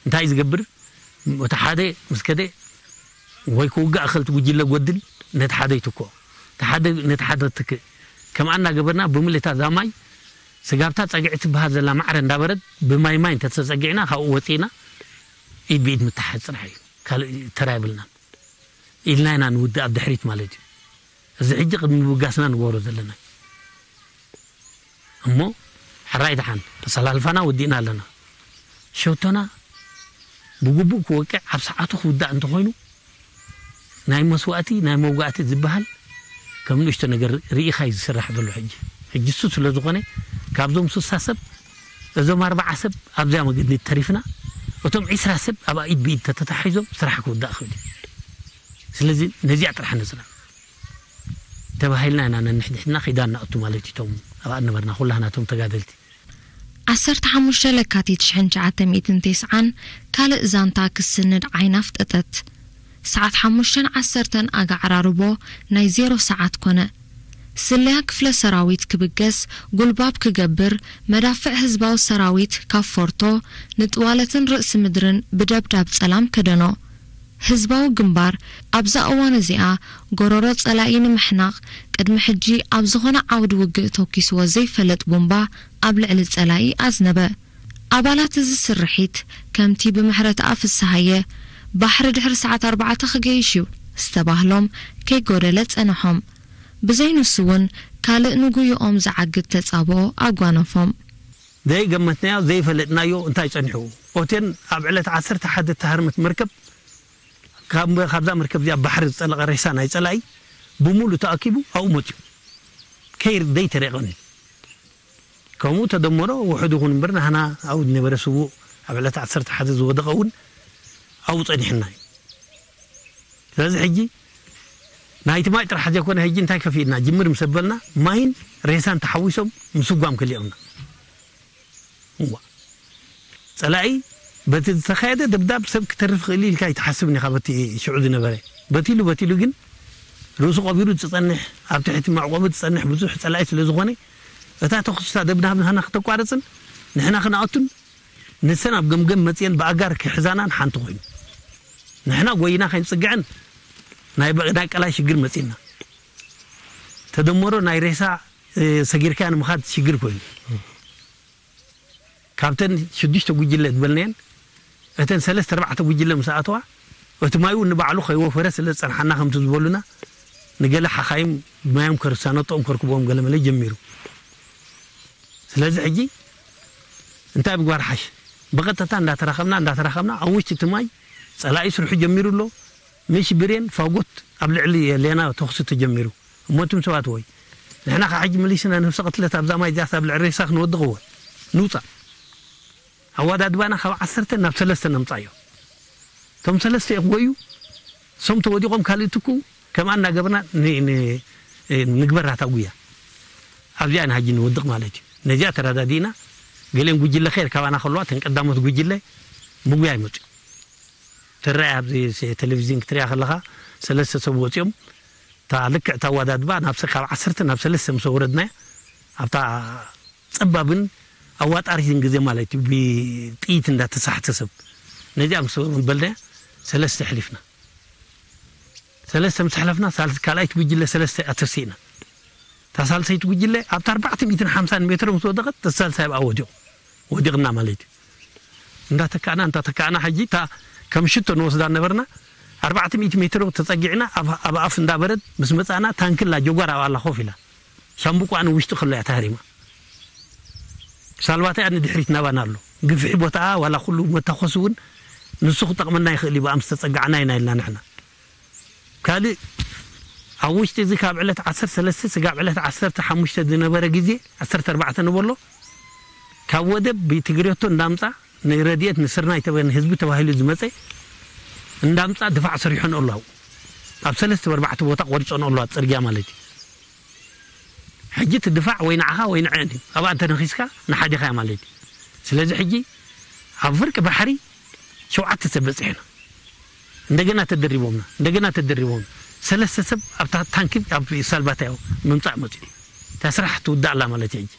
እንታይ ዝገብር እቲ ሓደ ምስ ከደ ወይ ክውጋእ ክልቲ ጉጅለ ጎድል ነቲ ሓደ ይትክኦ እቲ ሓደ ነቲ ሓደ ትክእ ከምኣ እናገበርና ብምልእታ እዛ ማይ ስጋብታ ፀግዒ ትበሃል ዘላ ማዕረ እንዳበረድ ብማይ ማይ እንተተፀጊዕና ካብኡ ወፂእና ኢድ ብኢድ ምትሓዝ ፅራሕ እዩ ካልእ ተራ የብልናን ኢልና ኢና ንውድእ ኣብ ድሕሪት ማለት እዩ እዚ ሕጂ ቅድሚ ምብጋስና ንገብሮ ዘለና እሞ ሕራይ ደሓን ኣሰላልፋና ወዲእና ኣለና ሸቶና ብግቡእ ክወቅዕ ኣብ ሰዓቱ ክውዳእ እንተኾይኑ ናይ መስዋእቲ ናይ መውጋእቲ ዝበሃል ከም ንእሽቶ ነገር ርኢኻ እዩ ዝስራሕ ዘሎ ሕጂ ሕጂ እሱ ስለ ዝኾነ ካብዞም ስሳ ሰብ እዞም ኣርባዓ ሰብ ኣብዚኣ መገዲ ተሪፍና እቶም ዒስራ ሰብ ኣብ ኢድ ብኢድ ተተታሒዞም ስራሕ ክውዳእ ክብል እዩ ስለዚ ነዚኣ ጥራሕ ነፅና ተባሂልና ኢና ነንሕድሕድና ኺዳን ንኣቱ ማለት እዩ እቶም ኣብኣ ነበርና ኩላህና እቶም ተጋደልቲ ዓሰርተ ሓሙሽተ ለካቲት ሽሕን ትሽዓተ ሚእትን ተስዓን ካልእ ዛንታ ክስንድ ዓይና ኣፍጠጠት። ሰዓት ሓሙሽተን ዓሰርተን ኣጋዕራርቦ ናይ ዜሮ ሰዓት ኮነ። ስለያ ክፍለ ሰራዊት ክብገስ ጉልባብ ክገብር፣ መዳፍዕ ህዝባዊ ሰራዊት ካብ ፎርቶ ንጥዋለትን ርእሲ ምድርን ብደብዳብ ጸላም ከደኖ። ህዝባዊ ግንባር ኣብዛ እዋን እዚኣ ጎረሮ ጸላኢ ንምሕናቕ ቅድሚ ሕጂ ኣብ ዝኾነ ዓውዲ ውግእ ተኪስዎ ዘይፈለጥ ቡምባ ኣብ ልዕሊ ጸላኢ ኣዝነበ። ኣባላት እዚ ስርሒት ከምቲ ብምሕረተኣብ ፍስሃየ ባሕሪ ድሕሪ ሰዓት ኣርባዕተ ክገይሽ እዩ ዝተባህሎም ከይጎደለ ጸንሖም። ብዘይንሱ እውን ካልእ ንጉይኦም ዝዓግት ተጻብኦ ኣጓነፎም። ዘይገመትናዮ ዘይፈለጥናዮ እንታይ ጸኒሑ? ኦቴን ኣብ ዕለት ዓሰርተ ሓደ እተሃርመት መርከብ ካብ- ካብዛ መርከብ እዚኣ ባሕሪ ዝጠለቐ ሬሳ ናይ ጸላኢ ብምሉእ ተኣኪቡ ኣብኡ መፅዩ ከይር ዘይተረቐኒ። ከምኡ ተደመሮ ውሑድ ይኹን እምበር ናህና ኣብኡ ዝነበረ ስዉእ ኣብ ዕለት ዓሰርተ ሓደ ዝወደቐ እውን ኣብኡ ጸኒሕና እዩ። ስለዚ ሕጂ ናይቲ ማይ ጥራሕ ዘይኮነ ሕጂ እንታይ ከፊእና ጅምር ምስ ኣበልና ማይን ሬሳን ተሓዊሶም ምስጓም ከሊኦምና። እዋ ጸላኢ በቲ ዝተኻየደ ደብዳብ ሰብ ክተርፍ ክእል ኢልካ ኣይትሓስብን ኢኻ። በቲ ሽዑ ዝነበረ በቲሉ በቲሉ ግን ርእሱ ቀቢሩ ዝጸንሕ ኣብ ትሕቲ መዕቆቢ ዝጸንሕ ብዙሕ ጸላኢ ስለ ዝኾነ እታ ተኹስታ ደብዳብ ናህና ክተቋርጽን ንሕና ክንኣቱን ንሰን ኣብ ገምገም መጽየን ብኣጋር ክሕዛናን ሓንቲ ኮይኑ ንሕና ጎይና ከይንጽግዕን ናይ በ- ናይ ቀላይ ሽግር መጺና ተደመሮ ናይ ሬሳ እ፣ ሰጊርካ ንምኻድ ሽግር ኮይኑ ካብተን ሽዱሽተ ጉጅለ ዝበልናየን እተን ሰለስተ ኣርባዕተ ጉጅለ ምስ ኣተዋ እቲ ማይ እውን ንባዕሉ ከይወፈረ ስለ ዝጸንሓና ከምቲ ዝበሉና ንገለ ሓኻይም ማዮም ከርሳነጦም ከርክቦም ገለመለ ጀሚሩ። ስለዚ ሕጂ እንታይ ምግባር ሓሽ? ብቐጥታ እንዳተራኸብና እንዳተራኸብና ኣብ ውሽጢ እቲ ማይ ጸላኢ ስርሑ ጀሚሩ ኣሎ። ምሽ ብሬን ፋጎት ኣብ ልዕሊ ሌና ተኹሲ ተጀሚሩ። እሞ እቶም ሰባት ወይ ንሕና ካብ ሕጂ መሊስና ነብሲ ቅትለት ኣብዛ ማይ እዚኣ ኣብ ልዕሊ ሬሳ ክንወድቕዎ ንውፃእ። ኣወዳድባና ካብ ዓሰርተ ናብ ሰለስተ ነምፃዮ። እቶም ሰለስተ ይኽወዩ፣ እሶም ተወዲቖም ካልእ ትኩ ከምኣ እናገበርና ን- ን- ንግበራታ ጉያ ኣብዚኣ ንሃጂ ንወድቕ ማለት እዩ። ነዚኣ ተረዳዲእና ገሌን ጉጅለ ከይር ካባና ከለዋ ተን ቀዳሞት ጉጅለ ምጉያ ይመፅኡ። ትረኣይ ኣብዚ ቴሌቪዝን ክትሪኣ ከለኻ ሰለስተ ሰብ ወፂኦም እታ ልክዕ እታ ኣወዳድባ ናብ ሰ- ካብ ዓሰርተ ናብ ሰለስተ ምስ ኣወረድናያ ኣብታ ጸባብን ኣዋጣሪትን ግዜ ማለት እዩ ብጥይት እንዳተሳሕተ ሰብ ነዚኣ ምስ በልናያ ሰለስተ ሕሊፍና ሰለስተ ምስ ሕለፍና ሳልስ ካልኣይቲ ጉጅለ ሰለስተ ኣተሲእና እታ ሳልሰይቲ ጉጅለ ኣብታ ኣርባዕተ ሚእትን ሓምሳን ሜትሮ ምስ ወደቐት እቲ ሳልሳይ ኣብኣ ወዲቑ ወዲቕና ማለት እዩ እንዳተካእና እንዳተካእና ሕጂ እታ ከም ሽቶ ንወስዳ ነበርና ኣርባዕተ ሚእቲ ሜትሮ ተጸጊዕና ኣብ ኣብ ኣፍ እንዳበረድ ምስ መጻእና ታንክላ ጀጓር ኣብ ኣላ ኮፍ ኢላ ሻምብቆኣ ንውሽጢ ከሎ እያ ተሃሪማ ሳልባታ እያ ንድሕሪት ናባና ኣሎ ግፍሒ ቦታኣ ዋላ ኩሉ መታኮሲ እውን ንሱ ክጠቕመና ይኽእል እዩ ብኣም ዝተጸጋዕና ኢና ኢልና ንሕና ካልእ ኣብ ውሽጢ እዚ ካብ ዕለት ዓሰርተ ሰለስተ ስጋብ ዕለት ዓሰርተ ሓሙሽተ ዝነበረ ግዜ ዓሰርተ ኣርባዕተ ንበሎ ካብ ወደብ ብትግሬቶ እንዳምፃ ንረድኤት ንስርናይ ተበ ንህዝቢ ተባሂሉ ዝመፀ እንዳምፃ ድፋዕ ሰሪሖ ንእሎ ኣብኡ ኣብ ሰለስተ ኣርባዕተ ቦታ ቆሪፆ ንእሎ ኣብ ፅርግያ ማለት እዩ ሕጂ እቲ ድፋዕ ወይ ንዓኻ ወይ ንዐን እዩ ኣብኣ እንተነኺስካ ንሓዲኻ እያ ማለት እዩ ስለዚ ሕጂ ኣብ ፍርቂ ባሕሪ ሸውዓተ ሰብ በፂሕና እንደገና ተደሪቦምና እንደገና ተደሪቦምና ሰለስተ ሰብ ኣብታ ታንኪ ኣብ ሳልባታዮ ምምፃእ መፅኡ እታ ስራሕ ትውዳእ ኣላ ማለት እዩ ሕጂ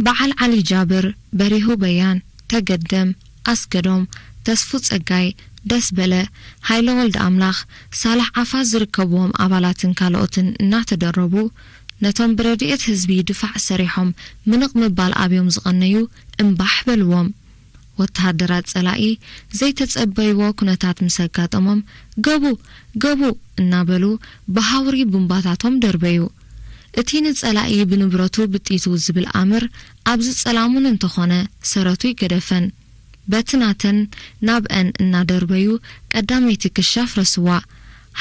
በዓል ዓሊ ጃብር፣ በሪሁ በያን፣ ተገደም፣ ኣስገዶም፣ ተስፉ ጸጋይ፣ ደስበለ፣ ሃይለ ወልደኣምላኽ፣ ሳላሕ ዓፋ ዝርከብዎም ኣባላትን ካልኦትን እናተደረቡ፣ ነቶም ብረድኤት ህዝቢ ድፋዕ ሰሪሖም ምንቕ ምባል ኣብዮም ዝቐነዩ እምባሕ በልዎም። ወተሃደራት ጸላኢ ዘይተጸበይዎ ኩነታት ምስ ኣጋጠሞም፣ ገቡ! ገቡ! እናበሉ ብሃውሪ ቡምባታቶም ደርበዩ። እቲ ንጸላኢ ብንብረቱ ብጢቱ ዝብል ኣምር ኣብዚ ጸላሙን እንተኾነ ሰረቱ ኣይገደፈን። በቲ ናተን ናብአን እናደርበዩ ቀዳመይቲ ክሻ ኣፍረስዋ።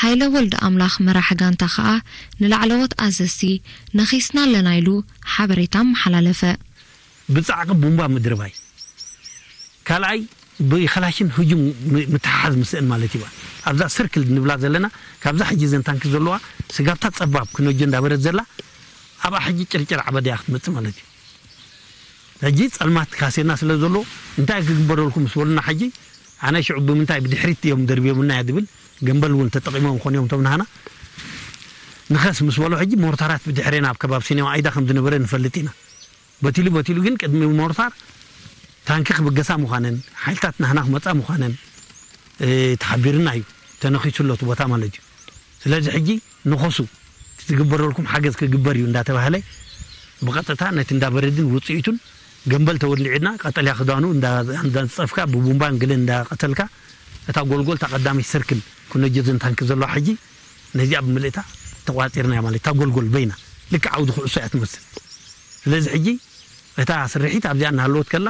ሃይለ ወልደኣምላኽ መራሒ ጋንታ ኸኣ ንላዕለዎት ኣዘዝቲ ነኺስና ኣለና ኢሉ ሓበሬታ ኣመሓላለፈ። ብጻዕቂ ቡምባ ምድርባይ ካልኣይ ብኸላሽን ህጁም ምትሓሓዝ ምስእን ማለት እዩ ኣብዛ ስርክል ንብላ ዘለና ካብዛ ሕጂ ዘን ታንኪ ዘለዋ ስጋብታ ጸባብ ክነጆ እንዳበረት ዘላ ኣብኣ ሕጂ ጭርጭር ዓበድያ ክትመጽእ ማለት እዩ ሕጂ ጸልማት ካሴና ስለ ዘሎ እንታይ ክግበረልኩም ምስ በሉና፣ ሕጂ ኣነ ሽዑ ብምንታይ ብድሕሪት እዮም ደርብዮምና እያ ዝብል፣ ገምበል እውን ተጠቒሞም ኾን እዮም እቶም ናህና። ንኸስ ምስ በሉ፣ ሕጂ ሞርታራት ብድሕሬና ኣብ ከባቢ ሲኔማ ኣይዳ ከም ዝነበረ ንፈልጥ ኢና። በቲሉ በቲሉ ግን ቅድሚ ሞርታር ታንኪ ክብገሳ ምዃነን፣ ሓይልታት ናህና ክመጻ ምዃነን፣ እ፣ ተሓቢርና እዩ። ተነኺሱ ኣሎ እቲ ቦታ ማለት እዩ። ስለዚ ሕጂ ንኸሱ፣ እቲ ዝግበረልኩም ሓገዝ ክግበር እዩ እንዳተባህለ፣ ብቐጥታ ነቲ እንዳበረድን ውጽኢቱን ገምበል ተወሊዕና፣ ቀጠልያ ክዳኑ እንዳ-፣ እንዳጸፍካ፣ ብቡምባን ግልን እንዳቐተልካ፣ እታ ጎልጎል፣ እታ ቀዳመይቲ ሰርክል ኩነጀዘን ታንኪ ዘለዋ ሕጂ፣ ነዚኣ ብምልእታ ተቋጺርና ማለት፣ እታ ጎልጎል በይና፣ ልክዕ ዓውዲ ኩዕሶ እያ ትመስል። ስለዚ ሕጂ እታ ስርሒት ኣብዚኣ እናሃለወት ከላ፣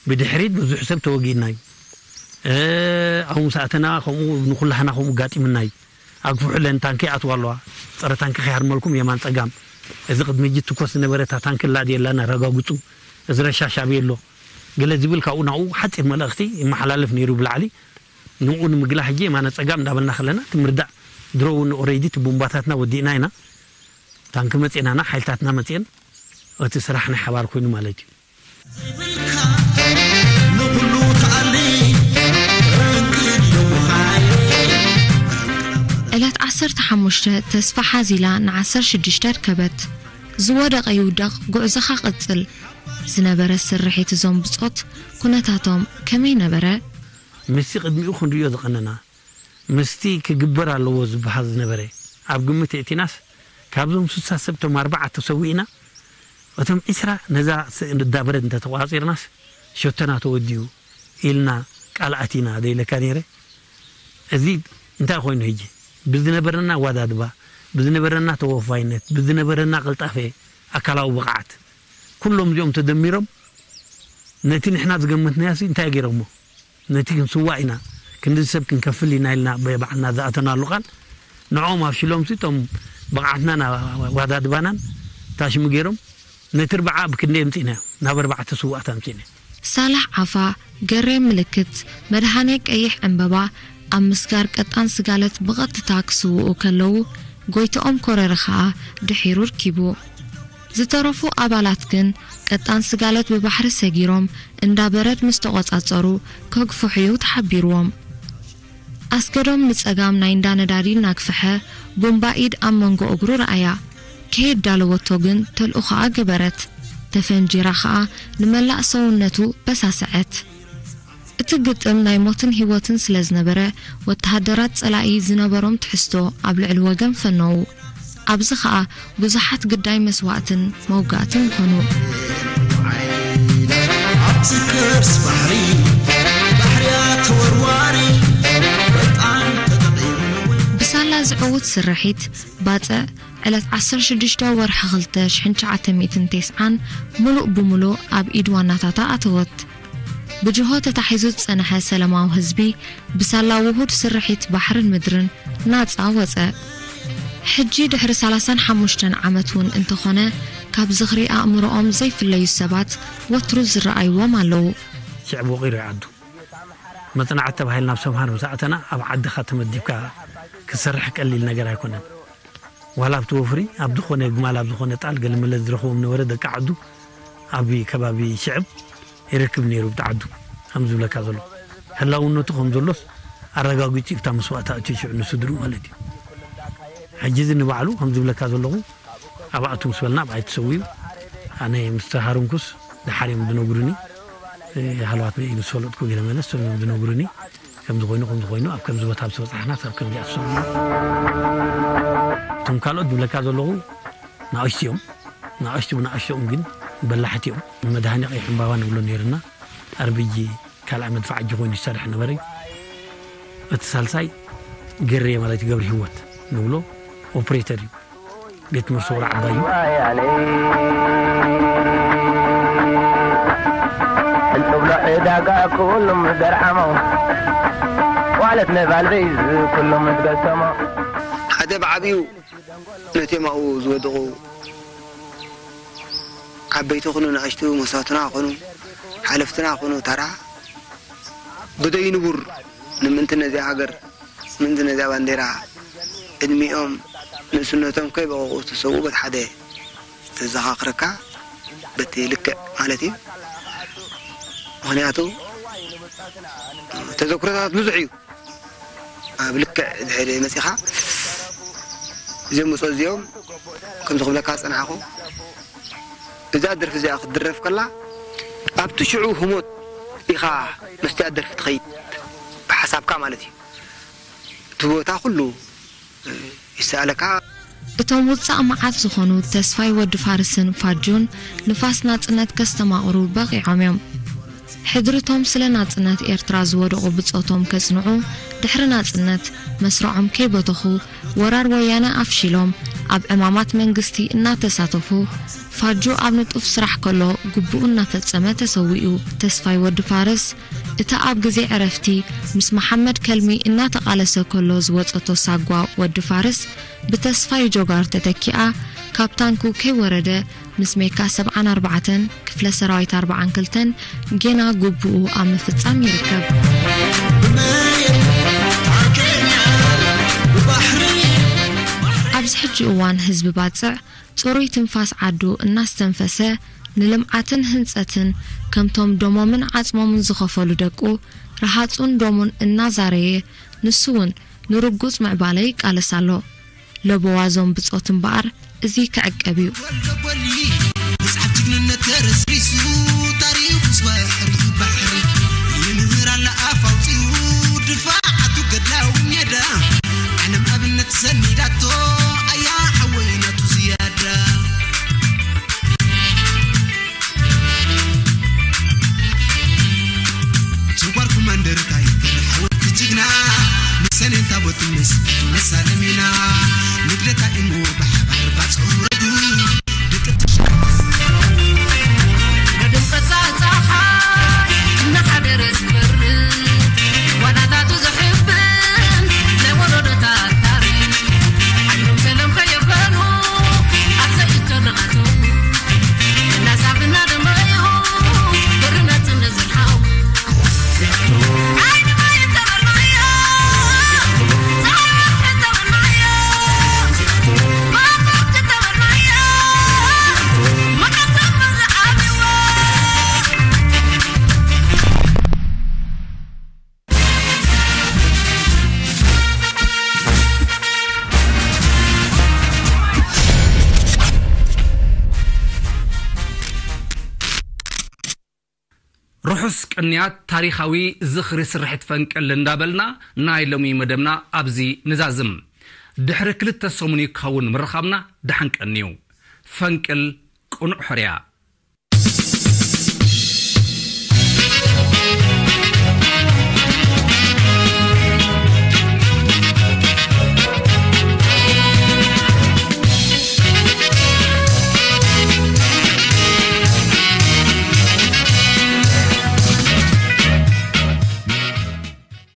ብድሕሪት ብዙሕ ሰብ ተወጊእና እዩ። እ፣ ኣብኡ ምስ ኣተና፣ ከምኡ ንኹላህና ከምኡ ጋጢምና እዩ። ኣግፍሑለን፣ ታንኪ ይኣትዋ ኣለዋ። ጸረ ታንኪ ከይሃርመልኩም የማን ጸጋም። እዚ ቅድሚ ሕጂ ትኮስ ዝነበረ እታ ታንኪ ኣላ ድየላን ኣረጋግጹ። እዚ ረሻሽ ኣበይ ኣሎ? ገለ ዝብል ካብኡ ናብኡ ሓጺር መልእኽቲ ይመሓላለፍ ነይሩ ብላዕሊ። ንኡ ንምግላህ ሕጂ የማነ ጸጋም እንዳበልና ከለና፣ እቲ ምርዳእ ድሮ እውን ኦሬዲ እቲ ቡምባታትና ወዲእና ኢና። ታንኪ መጺእናና፣ ሓይልታትና መጺኤን፣ እቲ ስራሕ ናይ ሓባር ኮይኑ ማለት እዩ። ዘይብልካ ንኹሉ ትኣሊ ረንቅን የውሃይ። ዕለት ዓሰርተ ሓሙሽተ ተስፋ ሓዚላ ን ዓሰርተ ሽዱሽተ ኣድከበት። ዝወደቐ ይውደቕ፣ ጉዕዞኻ ቀጽል። ዝነበረ ስርሒት እዞም ብጾት ኩነታቶም ከመይ ነበረ? ምስቲ ቅድሚኡ ክንርእዮ ዝቐነና፣ ምስቲ ክግበር ኣለዎ ዝበሃል ዝነበረ፣ ኣብ ግምት የእቲናስ፣ ካብዞም ስሳ ሰብ እቶም ኣርባዕተ ሰዊእና፣ እቶም ዒስራ ነዛ ስ-፣ እንዳበረድ እንተተቋጺርናስ፣ ሸቶና ተወዲኡ ኢልና ቃል ኣቲና ደይለካ ነይረ። እዚ እንታይ ኮይኑ ሕጂ? ብዝነበረና ኣዋዳድባ፣ ብዝነበረና ተወፋይነት፣ ብዝነበረና ቅልጣፈ፣ ኣካላዊ ብቕዓት፣ ኩሎም እዚኦም ተደሚሮም ነቲ ንሕና ዝገመትናዮሲ እንታይ ገይሮሞ? ነቲ ክንስዋእ ኢና፣ ክንዲ ሰብ ክንከፍል ኢና ኢልና ብባዕልና ዝኣተናሉ ቃል፣ ንዕኦም ኣፍሽሎምሲ እቶም ብቕዓትናን ኣዋዳድባናን ታሽሙ ገይሮም፣ ነቲ ኣርብዓ ብክንደይ ኣምጺእናዮ? ናብ ኣርባዕተ ስዉኣት ኣምጺእና። ሳላሕ ዓፋ፣ ገሬ ምልክት፣ መድሃኔ ቀይሕ ዕምበባ ኣብ ምስጋር ቀጣን ስጋለት ብቐጥታ ክስውኡ ከለዉ፣ ጎይትኦም ኮረረ ኸኣ ድሒሩ ርኪቡ። ዝተረፉ ኣባላት ግን ቀጣን ስጋለት ብባሕሪ ሰጊሮም እንዳ በረድ ምስ ተቖጻጸሩ ከግፍሑ'ዩ ተሓቢርዎም። ኣስገዶም ንጸጋም ናይ እንዳ ነዳዲ እናግፍሐ ቡምባ ኢድ ኣብ መንጎ እግሩ ረኣያ። ከየዳለወቶ ግን ተልእኾኣ ገበረት። ተፈንጂራ ኸኣ ንመላእ ሰውነቱ በሳስዐት። እቲ ግጥም ናይ ሞትን ህይወትን ስለ ዝነበረ፣ ወተሃደራት ጸላኢ ዝነበሮም ትሕዝቶ ኣብ ልዕሊ ወገን ፈነዉ። ኣብዚ ኸኣ ብዙሓት ግዳይ መስዋእትን መውጋእትን ኮኑ። ኣብቲ ከርስ ባሕሪ፣ ባሕርያ ተወርዋሪ፣ በጣም ተጠቒሙ። ብሳላ ዝዕውት ስርሒት ባጽዕ ዕለት ዓሰርተ ሽዱሽተ ወርሒ ክልተ ሽሕን ትሽዓተ ሚእትን ተስዓን ምሉእ ብምሉእ ኣብ ኢድ ዋናታታ ኣተወት። ብጅሆ ተታሒዙ ዝጸንሐ ሰላማዊ ህዝቢ ብሳላ ውሁድ ስርሒት ባሕርን ምድርን ናጻ ወጸ። ሕጂ ድሕሪ ሰላሳን ሓሙሽተን ዓመት እውን እንተኾነ፣ ካብ ዝኽሪ ኣእምሮኦም ዘይፍለዩ ሰባት ወትሩ ዝረኣይዎም ኣለዉ። ሽዕብ ወቒሩ ይዓዱ። መጽናዕቲ ተባሂልና ኣብ ሰምሃር ምስ ኣተና፣ ኣብ ዓድኻ ተመዲብካ ክትሰርሕ ቀሊል ነገር ኣይኮነን። ዋላ ኣብቲ ወፍሪ፣ ኣብ ዝኾነ ግማል፣ ኣብ ዝኾነ ጣል ገለመለ ዝረኽቦም ነበረ ደቂ ዓዱ፣ ኣብ ከባቢ ሽዕብ ይረክብ ነይሩ ብቲ ዓዱ። ከም ዝብለካ ዘሎ፣ ህላውነቱ ከም ዘሎስ ኣረጋጊጹ እዩ፣ ብታ መስዋእቲ ኣእትዩ ሽዑ ንስድርኡ ማለት እዩ። ሕጂ እዚ ንባዕሉ ከም ዝብለካ ዘለኹ፣ ኣብኣ እቱ ምስ በልና ኣብኣ እዩ ተሰዊኡ። ኣነ ምስ ተሃረምኩስ ደሓር እዮም ዝነግሩኒ። እ፣ ሃለዋት በይ ምስ ፈለጥኩ ገለ መለስ እዮም ዝነግሩኒ። ከምዚ ኮይኑ፣ ከምዚ ኮይኑ፣ ኣብ ከምዚ ቦታ ምስ በጻሕናስ ኣብ ከምዚ ኣትሰውና። እቶም ካልኦት ዝብለካ ዘለኹ ንኣሽቱ እዮም። ንኣሽቱ ብንኣሽቶኦም ግን በላሕቲ እዮም። መድሃኒ ቀይሕ ዕምባባ ንብሎ ነይርና። ኣርቢጂ ካልኣይ መድፍዓ እጂ ኮይኑ ይሰርሕ ነበረ። እቲ ሳልሳይ ገሬ ማለት ገብረ ህይወት ንብሎ ኦፕሬተር እዩ። ቤት ትምህርቲ ውራ ዓባይ እዩ። እንጥብሎ ዕዳጋ ኩሉም ደርዓሞ፣ ዋለት ነባልበይ ኩሉም ዝገሰሞ። ሓደ ብዓብዩ ነቶም ኣብኡ ዝወደቑ ዓበይቲ ኹኑ ንኣሽቱ፣ መሳቱና ኹኑ፣ ሓለፍትና ኹኑ፣ ተራ ብደይ ንቡር ንምንቲ ነዚኣ ሃገር፣ ምንቲ ነዚኣ ባንዴራ፣ ዕድሚኦም ንእስነቶም ከይበቐቑ ዝተሰውኡ በት ሓደ ተዘኻኽረካ፣ በቲ ልክዕ ማለት እዩ። ምኽንያቱ ተዘክሮታት ብዙሕ እዩ። ኣብ ልክዕ ድሕሪ መፂኻ እዚኦም መፅኦ እዚኦም ከምዚ ክብለካ ዝፀናሕኹ፣ እዛ ደርፊ እዚኣ ክትድረፍ ከላ ኣብቲ ሽዑ ህሞት ኢኻ ምስቲኣ ደርፊ ትኸይድ፣ ብሓሳብካ ማለት እዩ። እቲ ቦታ ኩሉ ይሰኣለካ። እቶም ውጻእ መዓት ዝኾኑ ተስፋይ ወዲ ፋርስን ፋጁን ንፋስ ናጽነት ከስተማቕሩ በቒዖም እዮም። ሕድርቶም ስለ ናጽነት ኤርትራ ዝወደቑ ብጾቶም ከጽንዑ፣ ድሕሪ ናጽነት መስርዖም ከይበተኹ፣ ወራር ወያነ ኣፍሺሎም ኣብ ዕማማት መንግስቲ እናተሳተፉ፣ ፋጁ ኣብ ንጡፍ ስራሕ ከሎ ግቡኡ እናፈጸመ ተሰዊኡ። ተስፋይ ወዲ ፋርስ፣ እታ ኣብ ግዜ ዕረፍቲ ምስ መሓመድ ከልሚ እናተቓለሰ ከሎ ዝወጸቶ ሳጓ ወዲ ፋርስ፣ ብተስፋይ ጆጋር ተተኪኣ፣ ካብ ታንኩ ከይወረደ ምስ ሜካ ሰብዓን ኣርባዕተን ክፍለ ሰራዊት ኣርባዓን ክልተን ጌና ግቡኡ ኣብ ምፍጻም ይርከብ። ኣብዚ ሕጂ እዋን ህዝቢ ባጽዕ ጽሩይ ትንፋስ ዓዱ እናስተንፈሰ፣ ንልምዓትን ህንጸትን ከምቶም ደሞምን ዓጽሞምን ዝኸፈሉ ደቁ፣ ረሃጹን ደሙን እናዛረየ፣ ንሱ እውን ንርጉጽ ምዕባለ ይቃለስ ኣሎ። ለበዋ ዞም ብጾት እምበኣር እዚ ክዕቀብ እዩ። ወልደ ጎሊ፣ መጽሓፍ ጅግንነት ተረስሪሱ፣ ታሪኹ ባሕሪ ባሕሪ ይምህር ኣለ ኣፍ ኣውጺኡ፣ ድፋዓቱ ገድላዊ ሜዳ፣ ዓለም ኣብነት ሰኒዳቶ፣ ኣያ ሓወይ ናቱ ዝያዳ። ጀጓር ኮማንደር ታይገር ሓወልቲ ጅግና፣ ንሰኔን ታቦት ምስ መሳለሚና፣ ንግደታ ኢሞ ብሓባር ባጽዑ ረዱ፣ ደቂ ተሻ- ነድምቀት ጻጻኻ እናሓደረ ዝበርህ፣ ዋላታቱ ዘሕብን ናይ ወለዶታት ታሪኽ፣ ዓዶም ሰለም ከየበሉ ኣብ ዘይእተናኣተው፣ እናሳብ እናደመዩ፣ ብርነት እንዝርሓው። ርሑስ ቅንያት ታሪኻዊ ዝኽሪ ስርሒት ፈንቅል እንዳበልና፣ ናይ ሎሚ መደብና ኣብዚ ንዛዝም። ድሕሪ ክልተ ሰሙን ክኸውን ምርኻብና ደሓን ቀንዩ። ፈንቅል ቅኑዕ ሕርያ።